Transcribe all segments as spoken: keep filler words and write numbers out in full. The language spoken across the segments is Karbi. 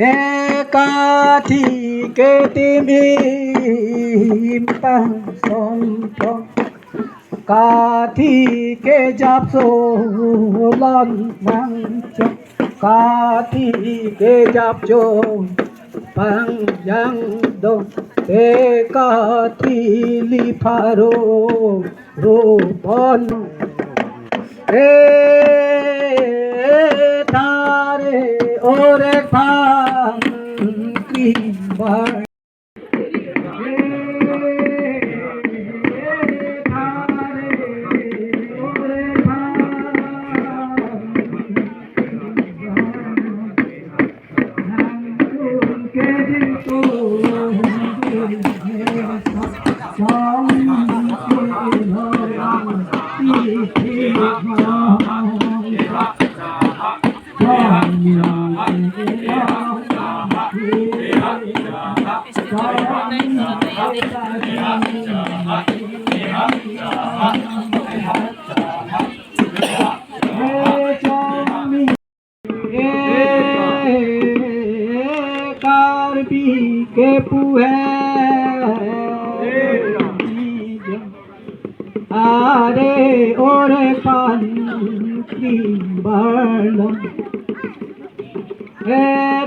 E kathi ke tim-im pangsom thong, kathi ke japso lon nangchong, kathi ke japso pangjang dong, e kathi li pharo ropon. E thare orek phan krimbar. E Karbi kepu he. Are orek phan krimbar lo. E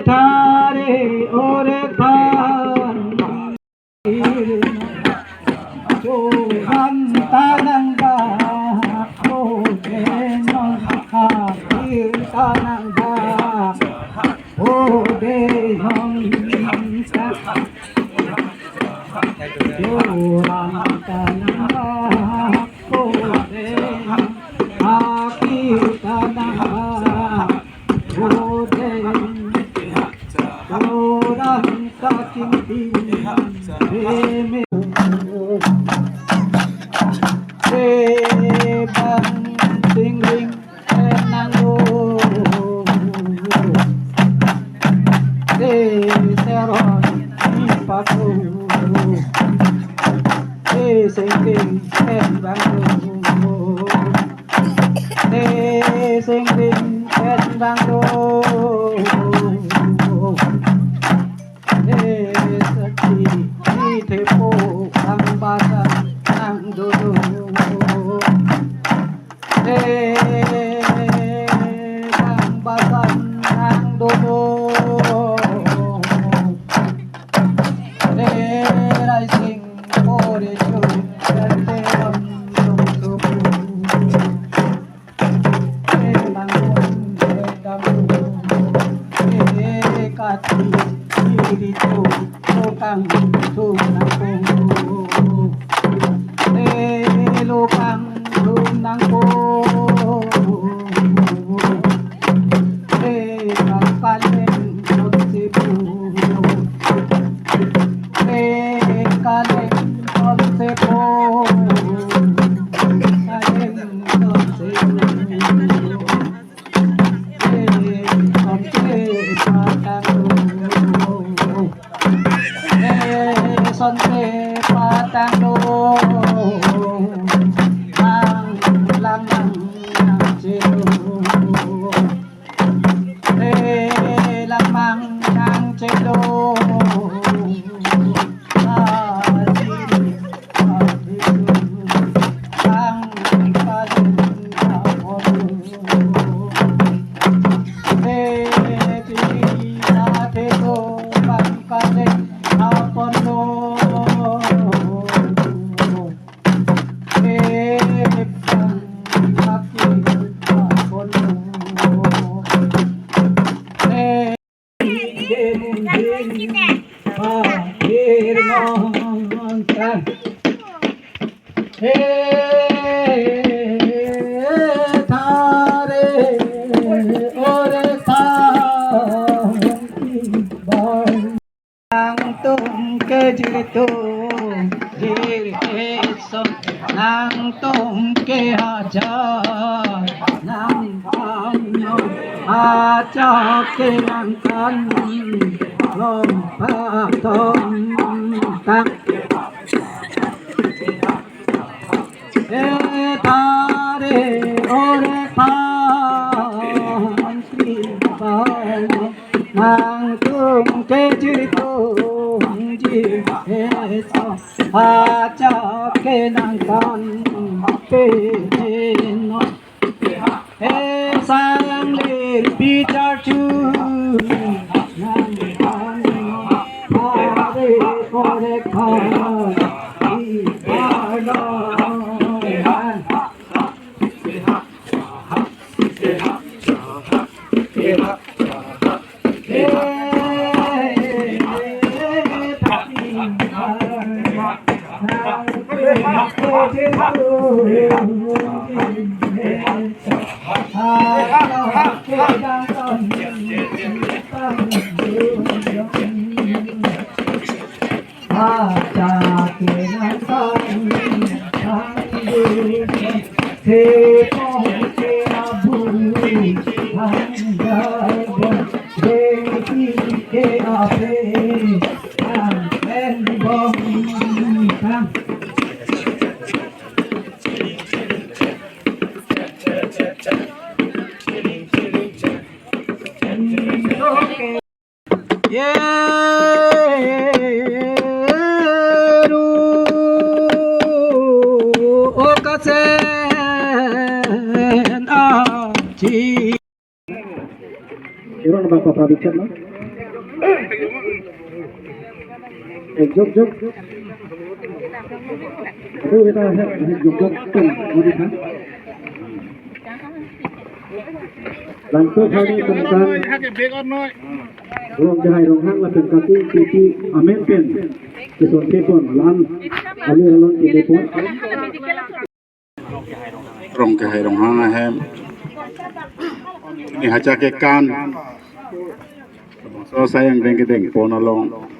thare orek phan. Choran tanang ba, o de non, akhir tanang ba, o de non, sa. Choran tanang ba, o de non, akhir tanang ba, o de non. Orang taking ting beme. Sebang tingring enang lo. Se seron ipaku. Se sengking enang lo. Te sengring pen bang lo. Te sakhi, te thepo, bang basan nang dodo. Te bang basan nang dodo. Te raising, ore chu, te ram dodo. Sonte patang do, lang lang lang lang chelo. Eh, lang mang nang chelo. Kenangkan lom patong tang. Etare ore pantri balo nangtum kejitung ji eso. Acha kenangkan pejeno. He sang lir pichar chu nang kan pare pore pha i pha lo han. Yeru okasen achi. Iron ba papa bichar na. Eh, jok, jok. Aduh, kita, eh, jok, jok, tum, mau di sana. Langto kami tentang Rongkehai Ronghang lapen Kaku Ingtipi amen pen kesonte pon, la-an ali along kini pon. Rongkehai Ronghang ahem. Ini hacha kekan. So sayang deng kedeng pon along.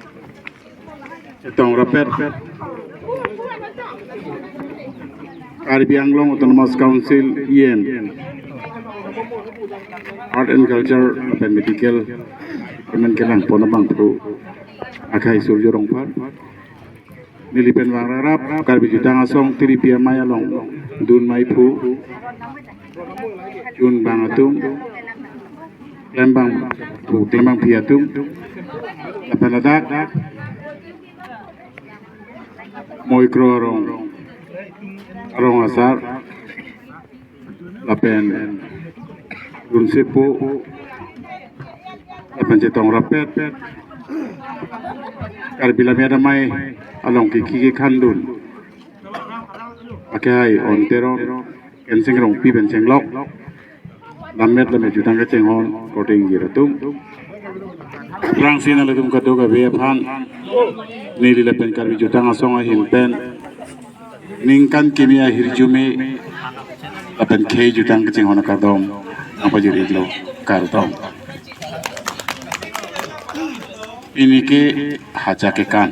Chetong rapet. Karbi Anglong Autonomous Council, E M, Art and Culture lapen Medical Department kelang pon abangphu akhai Surjo Rongphar. Neli pen vang rarap Karbi Jutang Asong tiripi amei along dun meiphu, dun bang atum, klembang phu, klembangpi atum, lapen ladak Moikro arong, arong asar, lapen Runsepo, lapen chetong rapet Karbi Lammet Amei along kiki kekhandun akhai Onteron, Kensing Rongpi pen chenglok Lammet lammet jutang kachinghon korte ingjir atum. Aphrangsi nanglitum kadokave aphan neli lapen Karbi Jutang Asong ahin pen ningkan kimi ahirjume lapen khei jutang kachinghon akardom nangpajir-iklo, kardom. Pini ke hacha kekan.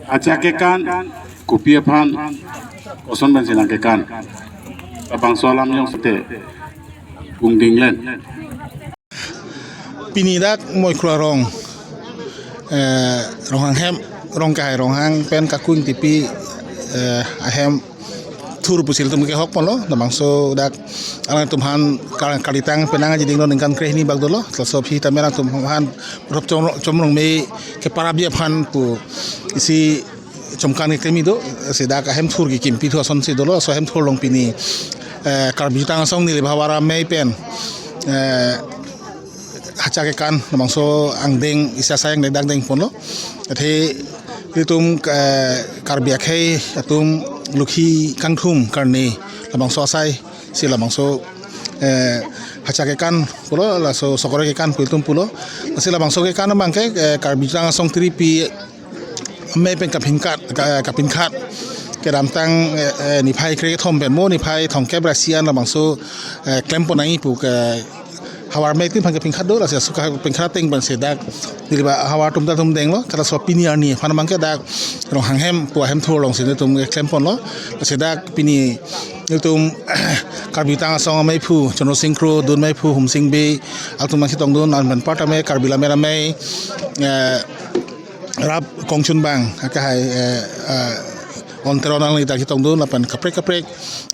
Hacha kekan kopi aphan, koson pensi nangkekan, labangso alam jongsi te kungdinglen. Pini dak Moikro arong, eh, Ronghang hem, Rongkehai Ronghang pen Kaku Ingtipi, eh, ahem thur pusi ilitum kehok ponlo, labangso dak alangtum aphan kar-, kalitang penang aji dinglo ningkan krehini bak dolo, laso aphi tame alangtum aphan Prof Chom-, Chomrong me keparap ji aphan pu isi chomkan keklem do, si dak ahem thur kekimpi thu asonsi dolo, laso ahem thur along pini, eh, Karbi Jutang Asong neli havar amei pen, eh, hacha kekan, labangso angdeng, isi asai angdeng dak deng ponlo. Athe ilitum, eh, Karbi akhei atum lukhi kangthum karne, labangso asai si labangso, eh, hacha kekan pulo, laso sokore kekan pu ilitum pulo. Si labangso kekan abangke, eh, Karbi Jutang Asong tiripi amei pen kapingkat, ka-, kapinkhat kedamtang, eh, eh, niphai krekethom pen mo niphai thomkep ra isi an labangso, eh, klem pon nangji pu ke havar amei atum aphan kapinkhat do, lasi aso kapinkhat ateng pensi dak neli ba havar atum ta atum denglo, kata so pini arni aphan abangke dak Ronghang hem pu ahem thur alongsi nelitum klem ponlo, lasi dak pini Ilitum Karbi Jutang Asong ameiphu Chandra Sing Kro, dun ameiphu Humsing Bey, alangtum nangchetongdun, anparta me Karbi Lammet Amei, eh, rap kongchunbang akehai, eh, eh, Ong Teron alangli ta chetongdun, lapen kaprek kaprek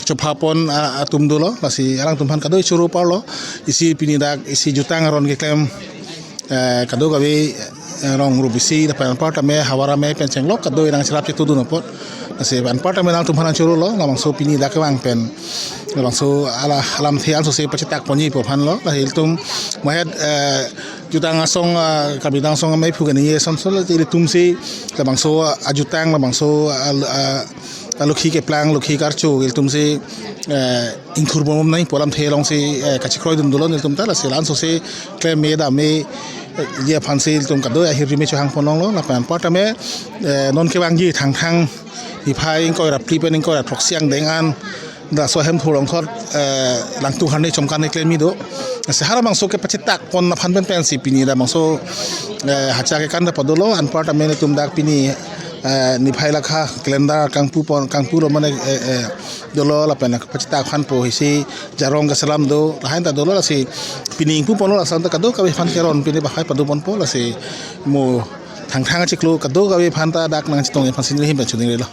chopha pon, ah, atum dolo, lasi alangtum aphan kado-kave choro parlo, isi pini dak isi jutang aron keklem, eh, kado-kave, eh, rong rup isi, lapen anparta me havar amei pen chenglok kado-kave nangcherap chetudun apot. Lasi anparta me alangtum aphan chorolo, labangso pini dak kevang pen, labangso ala alamthe ansose pachetak ponji pu aphanlo, lasi ilitum mahet, eh, Jutang Asong, ah, Karbi Jutang Asong ameiphu kaningje asonso, lasi ilitumsi labangso, ah, ajutang, labangso, ah, ah, alokhi keplang, lokhi karcho, ilitumsi, eh, ingthur bomnai pu alamthe alongsi, eh, kachekroidun dolo nelitum ta, lasi lansose klem me dam me, eh, ji aphansi ilitum kado-kave ahirjume chohang pon longlo, lapen anparta me, eh, non kevangji Thangthang niphai ingkoi ra phli pen ingkoi ra throksi angdeng an, laso ahem thulongkhot, eh, Langtuk Harne Chomkan keklem me do. Lasi halabangso kepachetak pon aphan pen pensi pini labangso, eh, hacha kekan ta padolo, anparta me nelitum dak pini, eh, niphai lakha calendar kangpu pon, kangpulo mane, eh, eh, dolo, lapen pachetak aphan po isi jarong keselam do, lahen ta dolo, lasi pini ingpu ponlo, lason ta kado-kave aphan keron pini bahai padu ponpo, lasi mo Thangthang achiklo kado-kave aphan ta dak nangchetong aphan sinri him pen chuningrilo.